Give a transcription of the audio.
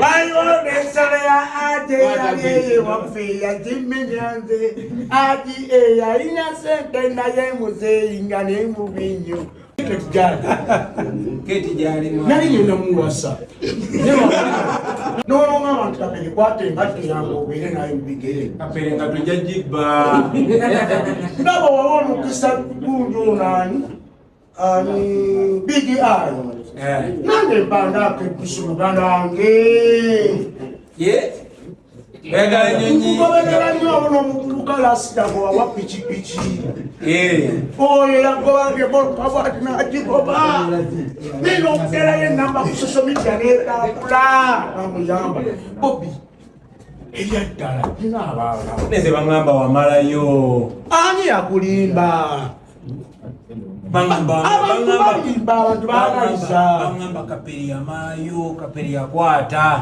Waliwo n'ensolo ya ate yali ewaffe yagimenya nze ati eyalina sente naye muzeeyi nga nemubi nnyo. Keti gyali. Nali ngenda muwasa nolongamba nti Kapere, kwata engatto yange obeere naye mubigere. Kapere nga tujja gibba. Ndaba wawa omukisa gundi onaani ani Big Eye. Nange mpandaako eddusu, muganda wange. Ye oyagala nyonyi. Nkugoberera nnyo abo n'omuvubuka lasita gwe wawa pikipiki. Oyo yagoba eboloka bwati nagigoba nina okuterayo enamba ku social media netambula namuyamba. Bobi, eryaddala nina abaana. Neze baŋŋamba wamalayo. Ani yakulimba? Baŋŋamba. Abantu balimba, abantu baagaliza. Baŋŋamba Kapere yamalayo, Kapere yakwata.